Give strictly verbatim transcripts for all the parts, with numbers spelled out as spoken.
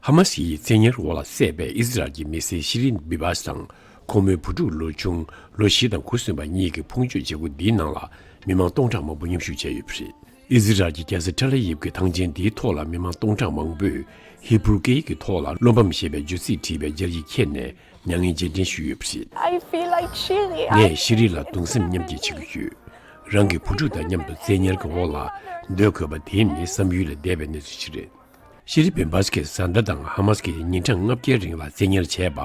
ཧ་མ་སི་ཡི་བཙན་ཉར་འོག་ལ་བསད་པའི་ཨི་ཟི་རལ་གྱི་མི་སེར་ཤི་རིན་བི་བཱས་དང་ཁོང་མོའི་བུ་ཕྲུག་ལོ་ཆུང་ལོ་བཞི་དང་དགུ་སོན་པ་གཉིས་ཀྱི་ཕུང་མཆོད་བྱེད་སྒོ་འདིའི་ནང་ལ་མི་མང་སྟོང་ཕྲག་མང་པོ་མཉམ་ཞུགས་བྱས་ཡོད་པ་རེད། ཨི་ཟི་རལ་གྱི་རྒྱལ་ས་ཐེལ་ཨ་ཝིབ་ཀྱི་ཐང་ཆེན་འདིའི་ཐོག་ལ་མི་མང་སྟོང་ཕྲག་མང་པོས་ཧི་བྷུ་རུ་སྐད་ཡིག་གི་ཐོག་ལ་བློ་ཕམ་ཞེས་པའི་བརྗོད་ཚིག་བྲིས་པའི་སྦྱར་ཡིག་ཁྱེར་ནས་མྱ་ངན་རྗེས་དྲན་ཞུས་ཡོད་པ་རེད། I feel like Shiri. ངས་ཤི་རི་ལ་གདུང་སེམས་མཉམ་སྐྱེད་བྱེད་ཀྱི་ཡོད། རང་གི་བུ་ཕྲུག་དང་མཉམ་དུ་བཙན་ཉར་གྱི་འོག་ལ་སྡོད་དགོས་པ་དེ་ནི་བསམ་ཡུལ་ལས་འདས་པའི་གནས་ཚུལ་ཞིག་རེད། ཤི་རི་བིམ་བཱས་ཀྱི་བཟའ་ཟླ་དང་ཧ་མ་སི་ཀྱིས་ཉིན་གྲངས་ལྔ་བརྒྱའི་རིང་ལ་བཙན་ཉར་བྱས་པ་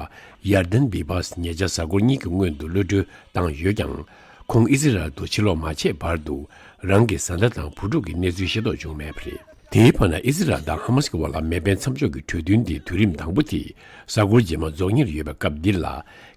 ཡར་དན་བི་བཱས་ཉེ་ཆར་གཟའ་འཁོར་གཉིས་ཀྱི་སྔོན་དུ་གློད་གྲོལ་བཏང་ཡོད་ཀྱང་། ཁོང་ཨི་ཟི་རལ་དུ་ཕྱིར་ལོག་མ་བྱས་བར་དུ་རང་གི་བཟའ་ཟླ་དང་བུ་ཕྲུག་གི་གནས་ཚུལ་ཤེས་རྟོགས་བྱུང་མེད་པ་རེད། དེའི་བར་ན་ཨི་ཟི་རལ་དང་ཧ་མ་སི་ཀྱི་བར་ལ་མེ་འཕེན་མཚམས་འཇོག་གི་གྲོས་མཐུན་དེ་དུས་རིམ་དང་པོ་དེ་གཟའ་འཁོར་རྗེས་མ་རྫོགས་ཉེར་ཡོད་པའི་སྐབས་འདིར་ལ།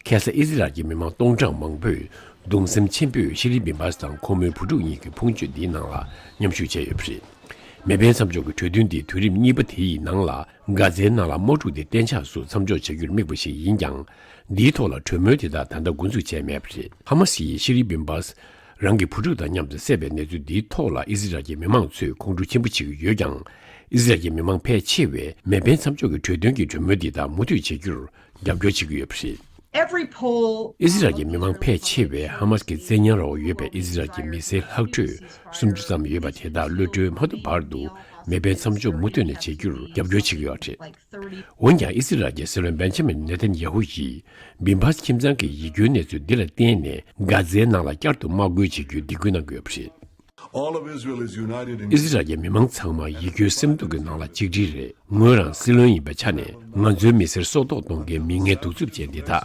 ཁ་སང་ཨི་ཟི་རལ་གྱི་མི་མང་སྟོང་ཕྲག་མང་པོས་གདུང་སེམས་ཆེན་པོས་ཤི་རི་བིམ་བཱས་དང་ཁོང་མོའི་བུ་ཕྲུག་གཉིས་ཀྱི་ཕུང་མཆོད་འདིའི་ནང་ལ་མཉམ་ཞུགས་བྱས་ཡོད་པ་རེད། མེ་འཕེན་མཚམས་འཇོག་གི་གྲོས་མཐུན་འདིའི་དུས་རིམ་གཉིས་པ་དེ་ཡི་ནང་ལ་གྷ་ཛའི་ནང་ལ་དམག་འཁྲུག་དེ་གཏན་འཇགས་སུ་མཚམས་འཇོག་བྱ་རྒྱུར་དམིགས་པ་ཞིག་ཡིན་ཀྱང་། འདིའི་ཐོག་ལ་གྲོས་མོལ་དེ་དག་ད་ལྟ་འགོ་འཛུགས་བྱས་མེད་པ་རེད། ཧ་མ་སི་ཡིས་ཤི་རི་བིམ་བཱས་རང་གི་བུ་ཕྲུག་དང་མཉམ་དུ་བསད་པའི་གནས་ཚུལ་འདིའི་ཐོག་ལ་ཨི་ཟི་རལ་གྱི་མི་མང་ཚོས་ཁོང་ཁྲོ་ཆེན་པོ་བྱེད་ཀྱི་ཡོད་ཀྱང་། ཨི་ཟི་རལ་གྱི་མི་མང་ཕལ་ཆེ་བས་མེ་འཕེན་མཚམས་འཇོག་གི་གྲོས་མཐུན་གྱི་གྲོས་མོལ་འདི་དག་མུ་མཐུད་བྱེད་རྒྱུར་རྒྱབ་སྐྱོར་བྱེད་ཀྱི་ཡོད་པ་རེད། Every poll ཨི་ཟི་རལ་གྱི་མི་མང་ཕལ་ཆེ་བས་ཧ་མ་སི་ཀྱི་བཙན་ཉར་འོག་ཡོད་པའི་ཨི་ཟི་རལ་གྱི་མི་སེར་ལྷག་འཕྲོས་སུམ་ཅུ་ཙམ་ཡོད་པ་དེ་དག་གློད་གྲོལ་མ་ཐུབ་བར་དུ་མེ་འཕེན་མཚམས་འཇོག་མུ་མཐུད་ནས་བྱེད་རྒྱུར་རྒྱབ་སྐྱོར་བྱེད་ཀྱི་ཡོད་པ་རེད། འོན་ཀྱང་ཨི་ཟི་རལ་གྱི་སྲིད་བློན་བན་ཇ་མིན་ནེ་ཐན་ཡ་ཧུ་ཡིས་བིམ་བཱས་ཁྱིམ་ཚང་གི་ཡིད་སྐྱོའི་གནས་ཚུལ་འདི་ལ་བརྟེན་ནས་གྷ་ཛའི་ནང་ལ་བསྐྱར་དུ་དམག་རྒོལ་བྱེད་རྒྱུའི་སྡིགས་སྐུལ་གནང་གི་ཡོད་པ་རེད། All of Israel is united in ཨི་ཟི་རལ་གྱི་མི་མང་ཚང་མ་ཡིད་སྐྱོའི་སེམས་སྡུག་གི་ནང་ལ་གཅིག་སྒྲིལ་རེད། ངོས་རང་སྲིད་བློན་ཡིན་པའི་ཆ་ནས་ང་ཚོའི་མི་སེར་སྲོག་ཐོག་གཏོང་མཁན་མི་ངན་གདུག་རྩུབ་ཅན་འདི་དག་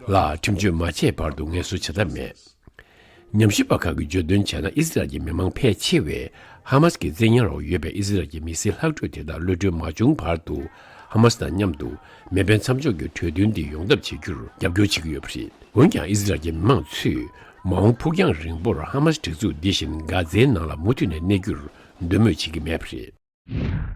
ལ་ཁྲིམས་གཅོད་མ་བྱས་བར་དུ་ངལ་གསོ་བྱ་ཐབས་མེད། ཉམས་ཞིབ་པ་ཁག་གིས་བརྗོད་དོན་བྱས་ན་ཨི་ཟི་རལ་གྱི་མི་མང་ཕལ་ཆེ་བས་ཧ་མ་སི་ཀྱི་བཙན་ཉར་འོག་ཡོད་པའི་ཨི་ཟི་རལ་གྱི་མི་སེར་ལྷག་འཕྲོས་དེ་དག་གློད་གྲོལ་མ་བྱུང་བར་དུ་ཧ་མ་སི་དང་མཉམ་དུ་མེ་འཕེན་མཚམས་འཇོག་གི་གྲོས་མཐུན་འདི་ཡོང་ཐབས་བྱེད་རྒྱུར་རྒྱབ་སྐྱོར་བྱེད་ཀྱི་ཡོད་པ་རེད། འོན་ཀྱང་ཨི་ཟི་རལ་གྱི་མི་མང་ཚོས་མ་འོངས་ཕུགས་རྒྱང་རིང་པོར་ཧ་མ་སི་སྒྲིག་འཛུགས་འདི་བཞིན་གྷ་ཛའི་ནང་ལ་མུ་མཐུད་ནས་གནས་རྒྱུར་འདོད་མོས་བྱེད་ཀྱི་མེད་པ་རེད།